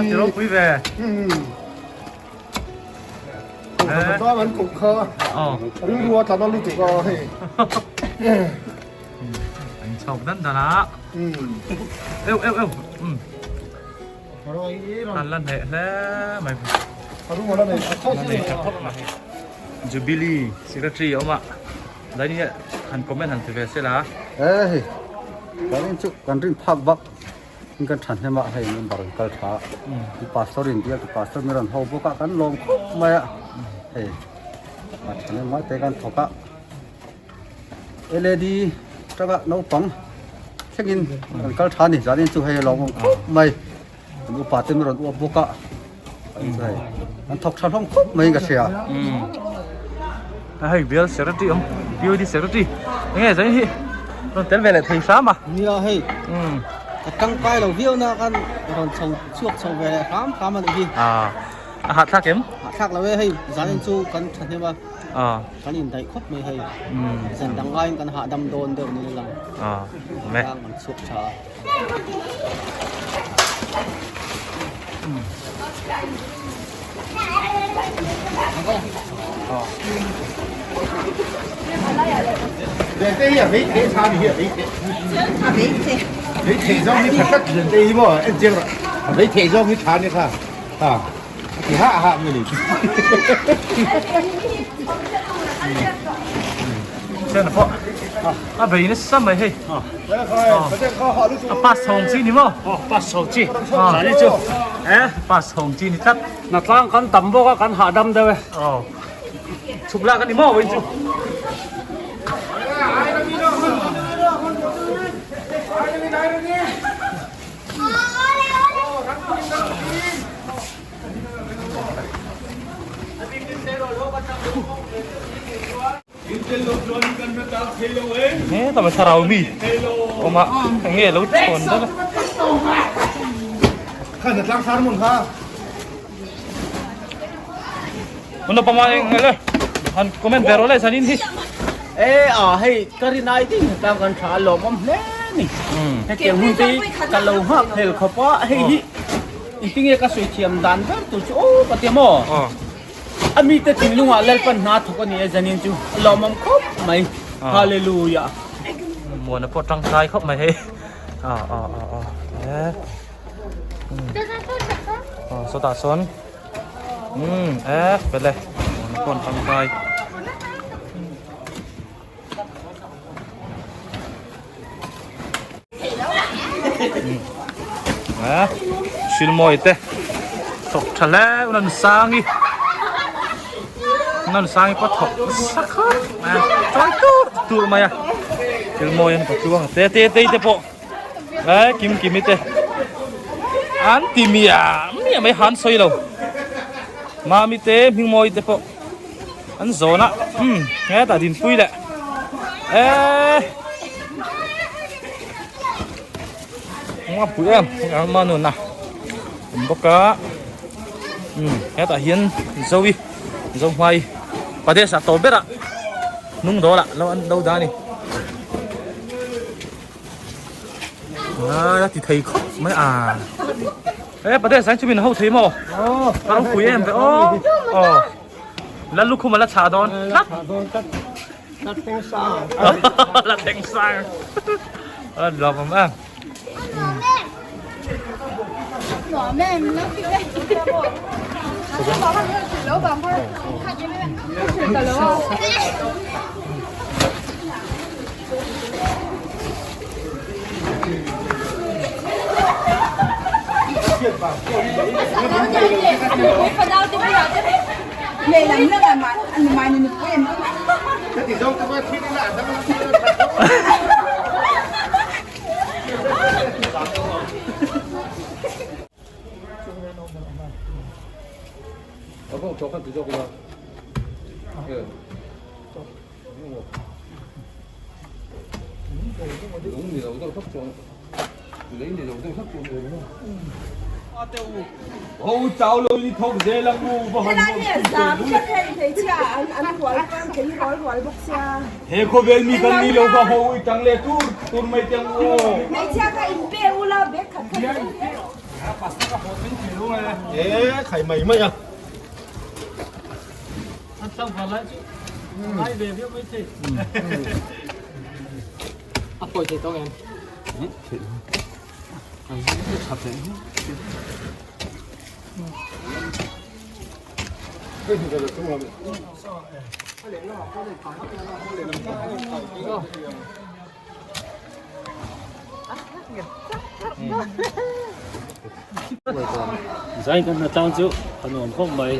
Ti ropui ve. An chhawk dan dan a. Eu eu eu. An la hneh hle mai. Jubilee Secretary a awm a. Dai hi han comment han ti ve se la. E hei kan in chu kan rin phak bak in kan tha hnem a hei member an kal tha a pastor in biak pastor mi rawn ho bawk a kan lawm khawp mai a hei a tha hnem mai te kan thawk a lad tanga naupang thlengin an kal tha a ni zanin chu hei a lawm awm khawp mai an upa te mi rawn uap bawk a. An thawk tha hlawm khawp mai in ka hria. A hei bial secretary awm POD secretary enge zai hi rawn tel ve leh thei hram a. Nia hei ka tangkai lo viau na khan rawn chho chhuak chho ve leh hram hram a nih hi. A hahthlak em? Hahthlak lo e hei zanin chu kan thahnem a kan indaih khawp mai hei zan dang laiin kan hahdam dawn deuh niin a lang. Tlang an chhuak tha a. Chen pawh a bei nasa mai hei a pass chhawng chi ni maw pass chhawng chi zani chu e pass chhawng chi ni tlat hnatlang kan tam bawk a kan hahdam deuh e chhuk lak a ni maw vawiin chu. He tama thlarau mi awm a enge lo chhawn deuh a. Una pama eng le han comment ve rawh le zanin hi. E a hei ka rinai ding tlang kan tha lawm awm hle ni. Hetiang hun te ka lo nghak hel khawp a hei hi engtinge ka sawi thiam dan ber tur chu aw ka tia maw. A mite thinlungah Lalpan hna thawk a ni e zanin chu a lawmawm khawp mai. Hallelujah. Muana pawh tangkai khawp mai hei. A a a a e. Aw sawtah sawn umm e vele muana pawh an tangkai. A silmawi te thawk tha hle nan sangi nan sangi pawh thawk nasa khawp mai a chawi tur tur mai a silmawi an patluang te te te te pawh e kim kimi te an ti miah miah mai han sawi lo mami te hmingmawi te pawh. An zawn a umm hetah dinpui leh eee a pui em a nun a awm bawk a umm hetah hian zoe zohmai pradesh ah tawp ber ah hnung dawl ah lo an lo dah a ni a ti thei khawp mai a. E Pradesh ang chu min ho thei maw? Ka lo pui em ve aw. Aw. La lukhum a la chhah dawn tlat. La thleng sang. La thleng sang. A lawm awm em. He khawvel mi kan ni lo va ho i tang le tur tur mai teng u. E khai mai mai a. Zain kan hnatlang chu a nuam khawp mai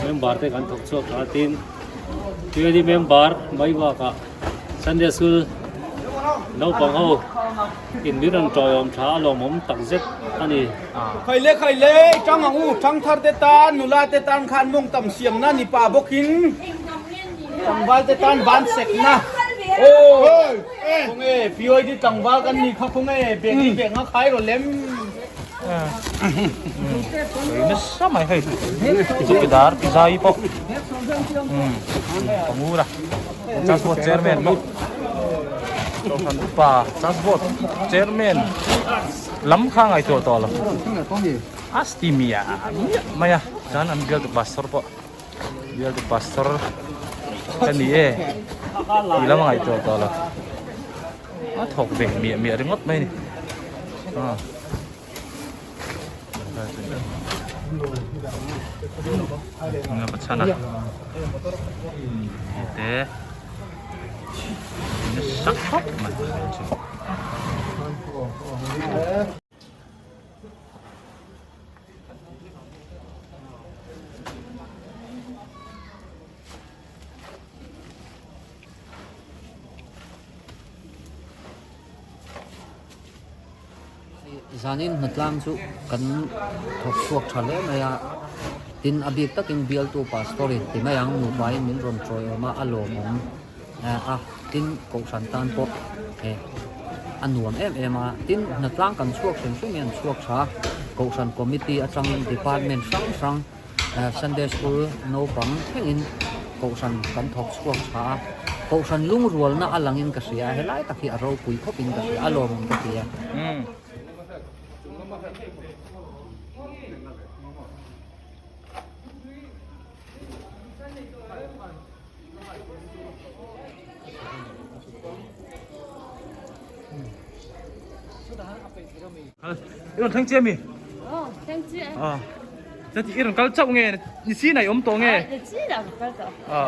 member te kan thawk chhuak a tin PAD member mai bakah Sunday school naupang ho in min rawn tawiawm tha a lawmawm tak zet a ni. Khaile khaile tang ang u thangthar te tan nula te tan khan mawng tam siamna ni pa bawkin tlangval te tan ban sekna aw khawnge PYD tlangval kan ni kha khawnge bek hi bek nga khai rawh lem. Ui nasa mai hei chawkidar pizai pawh ka ngur a church board chairman bawk kohhran upa church board chairman lam kha ngaihtuah tawh lo a sti miah miah mai a chuan an bialtu pastor pawh bialtu pastor ka ni e tih lam a ngaihtuah tawh lo a thawk ve miah miah ringawt mai a ni. Chhana te nasa khawp mai chu. Zanin hnatlang chu kan thawk chhuak tha hle mai a, tin a bik takin bialtu pastor in ti mai ang nupain min rawn tawiawm a, a lawmawm a, tin kohhran tan pawh eh a nuam em em a, tin hnatlang kan chhuak hrim hrim hi an chhuak tha a, kohhran committee atangin department hrang hrang Sunday school naupang thlengin kohhran kan thawk chhuak tha a, kohhran lungrualna a langin ka hria a, helai tak hi a ropui khawpin ka hria, a lawmawm ka ti a. I rawn thleng chiah mi? Aw, thleng chiah. Aw. Chati i rawn kal chauh nge? Ni si nai awm tawh nge? Ni si nai ka kal tawh. Aw.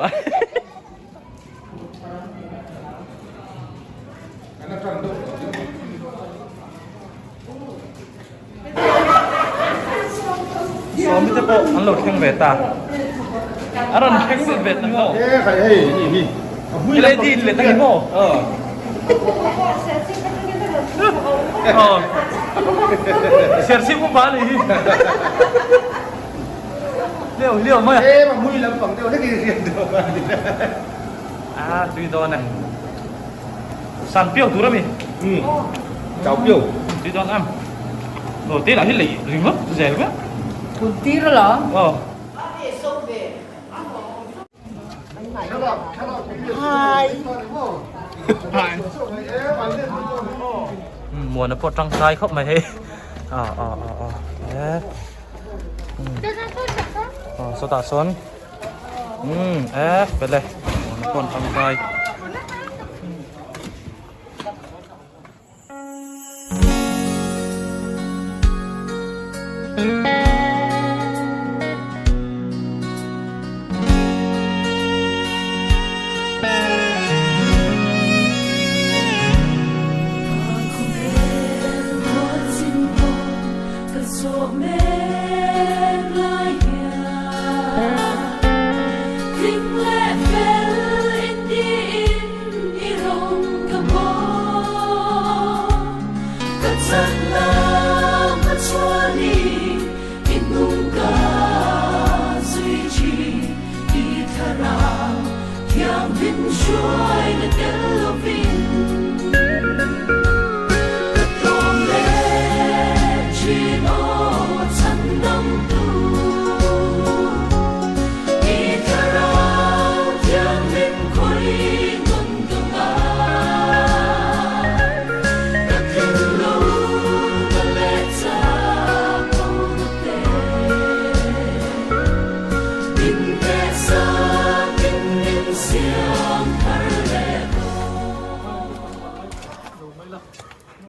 Sawmi te pawh an lo thleng ve ta. A rawn thleng lut ve ta maw? E khai hei ni hi. Lady le ta maw? Ờ. Serchhip upa ni hi. Liau liau mai. E mà mui lam pang deuh hlek in rian deuh. À tui dawn này. San piau tur ami. Ừ. Chào piau. Tui dawn am. Rồi tí là hết lị ringawt zel vek. Kun tir alawm. Ờ. Muana pawh tangkai khawp mai hei a a a a e aw sawtah sawn umm e vele muana pawh an tangkai.